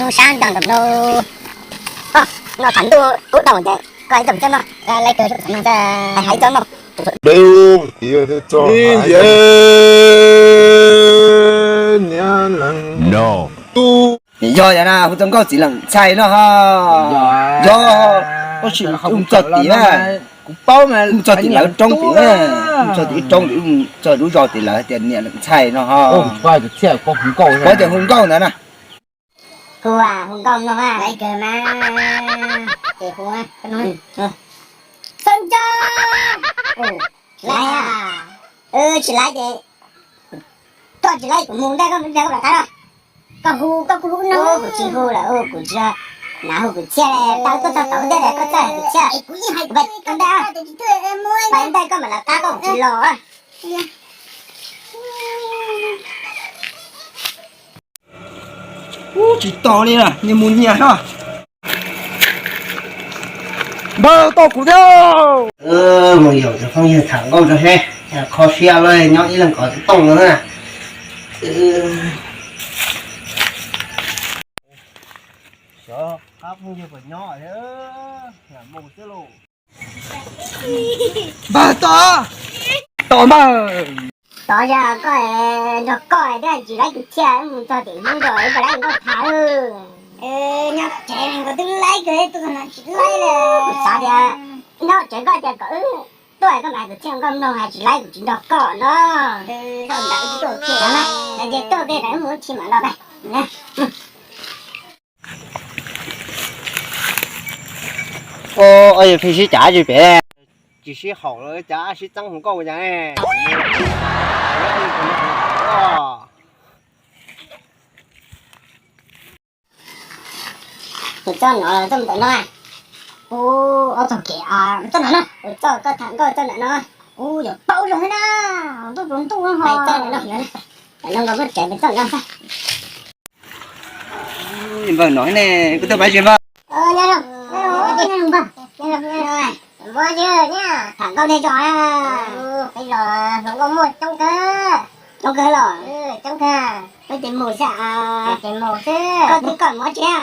Hnub sab nrog nraum no, no tham ntuj kub tau ces koj ib txoj no, lawv kawg txhob tham no, hais txoj no. Yog yog na, hu txoj nkauj txiv leej ntxhais no ho. Yog, koj sim hu txog tim na, kuv paub mas hu txog tim lawv roob tim na, hu txog tim roob tim, txog lub zos tim lawv tias niam leej ntxhais no ho. Koj tias hu nkauj ntawd na. Hu, hu nkauj mloog a, laiv kawg mas. Ces hu, Xeeb Ncaj. Laiv a? Tsis laiv ces koj tsis laiv kuv mus ntag, koj mus ntag koj rov qab los. Koj hu, koj kuj hu no. Kuv tsis hu lawm, kuv tsis, nav hu kwv txhiaj, tau tuaj txog tau thiab koj txawj kwv txhiaj. Pais ntej, pais ntej koj mam rov qab, koj tsis los. Ub, tsis tos li na, nyias mus nyias na. Npawg, tos kuv thiab. Mus yaum cov phooj ywg tham nkauj rau seb, kho siab lawm nyob ib leeg kov tooj no na. Xyov qab phooj ywg puas nyob thiab, mus xwb lauj. Npawg, tos, tos npawg. Tos yog koj, nrog koj thiab tsis laib kwv txhiaj, mus txog tim Hmoob zos pais laib nkauj tham. Nyob tsev nkawd twb laib kawg, tus no tsis laib li. Kuv xav tias nyob tsev koj tias kom wb tuaj koj mam kwv txhiaj nkauj mloog, hais tsis laib kuv tsis nrog koj no. Zaum ntawd wb tuaj kiag na, ces tuaj tej ntawd wb mus ib chim mam los na. Ua, yog pheej sib cav tsis pem, tsis sib haum los cas sib txeeb hu nkauj cas ne. Tus txoj no, txoj ntawm no. Ua, ob txoj kev, txoj no na. Txoj koj tham nkauj txoj ntawm no. Ua, yog paub zoo thiab na. Ntuj tsaus ntuj ho. Txoj ntawm no, ntawm no nkawd muab tsev pem txoj no xwb. Npawg no ne, kuv tuaj pab tsis npawg. Tham nkauj nej zos, peb zos hluas nkauj muaj coob kawg. Coob kawg los? Coob kawg. Peb ces mus xwb, ces mus xwb. Koj twb koj muab tsev.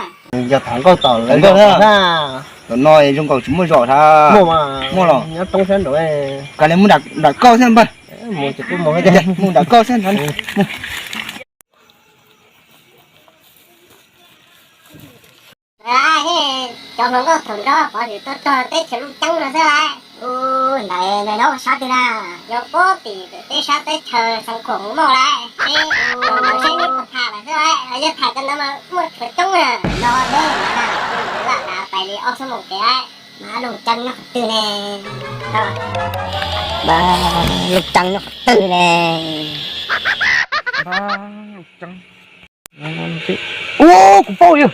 Yog tham nkauj tom lawv zos na. Tom no zoo nkaus tsis muaj zos thiab. Muaj los? Nyob roob sab nraud. Kav liam mus nram koj xwb npawg. Mus ces kuj mus, mus nram koj xwb. Cov hluas nkauj thaum nrog pov hwm tuaj txog teb chaws Looj Ceeb no xwb lauj. Ntawd nyob sab twg na? Nyob puag tim peb sab teb chaws Xeev Khuam Hmoob lauj. Seb, seb neb puas tham lawm xwb lauj, yog tham cov ntawd mas muaj tshuav coob na. No deb na, lam dav pais li ob xuab moos kev lauj. Mas Looj Ceeb nyob qhov twg ne? Mas Looj Ceeb nyob qhov twg ne? Ub, kuv paub li.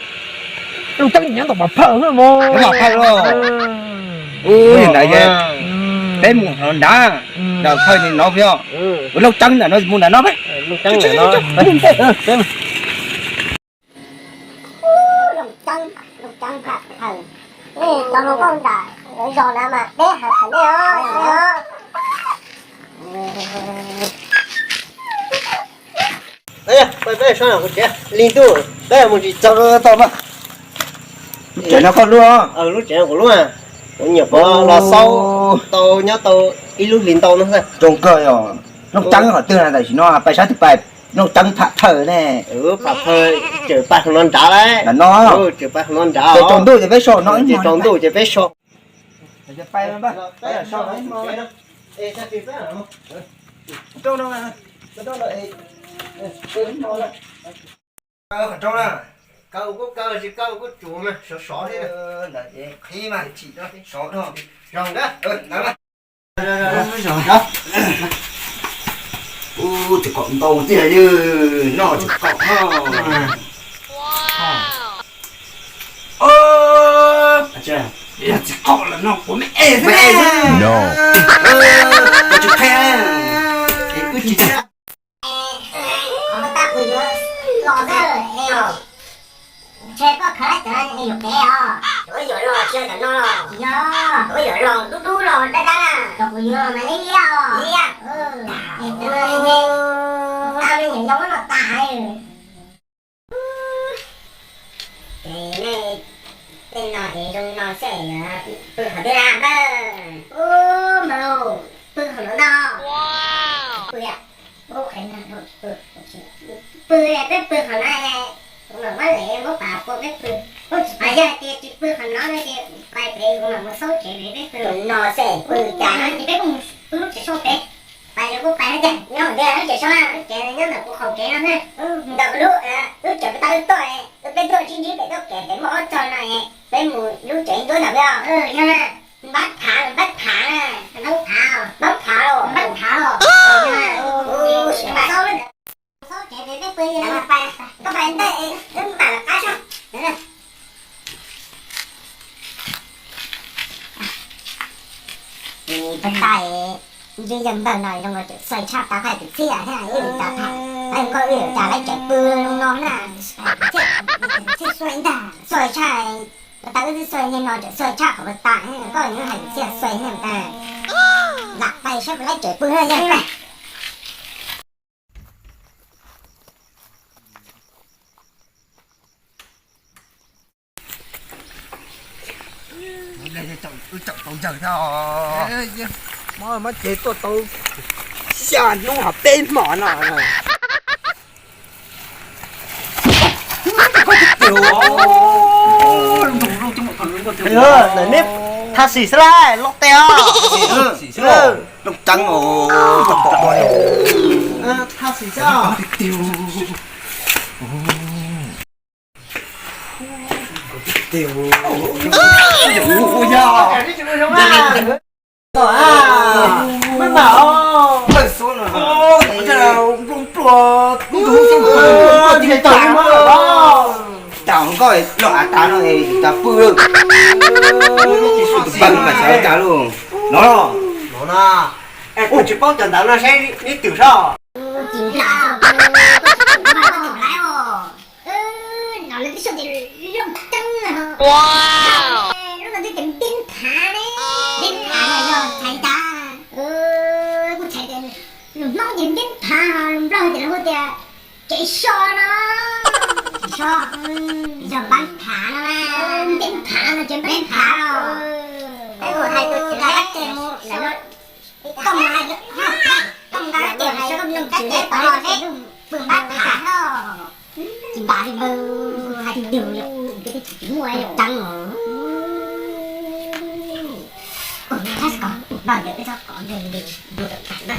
Looj Ceeb nyob tom Pas Phawj xwb mog. Pas Phawj los? Ub, yog ntawd ces peb mus hauv nrad, nram Phawj no peb. Ua, Looj Ceeb ntawm no mus nram no peb. Looj Ceeb, Looj Ceeb Pas Phawj. Nej cov hluas nkauj nram lawv zos na mas deb heev nej os. Peb sab no kuv tsev, li ntuj peb mus tsis txog tau mas. Lub tsev no koj lub? Lub tsev no kuv lub. Kuv nyuam qhuav los xaub tau nyob tau ib lub hlis ntau no xwb. Zoo kawg yog. Looj Ceeb qhov twg na, tam sim no pais sab twg pais? Looj Ceeb Pas Phawj ne. Pas Phawj, tseem pais qhov no nrad lauj. Nram no. Tseem pais qhov no nrad. Ces tsaus ntuj ces peb so no. Ces tsaus ntuj ces peb so. Qhov rau na, kaw kuj kaw, tsis kaw kuj tsuav mas sov sov thiab. Ntawd ces qhib mas chim rau sov dhau. Zoo na, ntawd mas. Ub, tsis kaum ntau tiag, noj tsis kaum no. Tsis kaum los no kuv me es xwb. Kuv tsis qhia, wb tsis qhia. Ntshe koj khav tawv es yuam kev os. Yuam los tsis ntawm no los? Yog. Yuam los dub dub los dab dab na. Kom kuv yuav los mas liab liab os. Liab. Tau me nyuam yau muab noj tas. Tiag npawg, ub npawg, pw qhov no ntag. Pw, pw, peb pw qhov no, kuv mam muab lem muab pas pua peb pw. Yog tias tsis pw qhov no no ces pais pem kuv mam mus xauj tsev pem peb pw. No xwb pw cas no ces peb kuj mus pw lub tsev soj pem. Pais los kuj pais no ces nyob ntawm lub tsev soj, lub tsev nyob ntawm kuv qaum kev no na. Ntawm lub, lub tsev peb tab lub tuaj, lub peb tuaj sib ntsib pem tuaj kev pem muaj ob txog no es peb mus lub tsev ntuab ntawm peb os. Yog na, npab phav, npab phav na. Npab phav, npab phav los, npab phav los. Xauj tsev pem peb pw, koj pais ntej, wb mam los qab soj. Peb tais, ntsib yawg npawg no zoo nkaus tseem xuav tshaj tau qhov kwv txhiaj thiab wb li cas tham. Koj wb li cas lawv tseem pw zoo no na. Xuav ntag, xuav tshaj, ko taw wb twb xuav niag no tseem xuav tshaj qhov ko taw, koj nyob hais kwv txhiaj xuav niag ntag. Lam pais saib puas lawv tseem pw na yog. Wb caum tau yawg thiab os. Muab ces tuaj tau xya hnub hos peb hmos no. Ntawm neb tha sim xwb lauj, loj teg os. Loj ceev os. Tha sim xwb. Tau nkoj loj av tas no es tas pw lawm. Tus pab mas xav cas lawm. No los. Es kuv tsis paub cov ntawd no saib neb twm soj. No lawv twb xyoj tias loj ceeb na. Lub no twb tias npeb phav ne. Npeb phav no yog txhais tas, kuj txhais tias lus Hmoob ces npeb phav, lus Nplog ces lawv hu tias tsev so no. Tsev so, yog npab phav no na. Npeb phav no ces npeb phav los. Peb mus hais tus tsev lab ces mus lawm. Koj mus hais, koj mus nqa lab ces hais rau koj tus tsev lab tod ces pw npab phav no. Tsis npam li npawg hais tias twb tsis muaj ceev os. Ua thab kom no ces peb txhob kom npawg li npawg tawm tas na.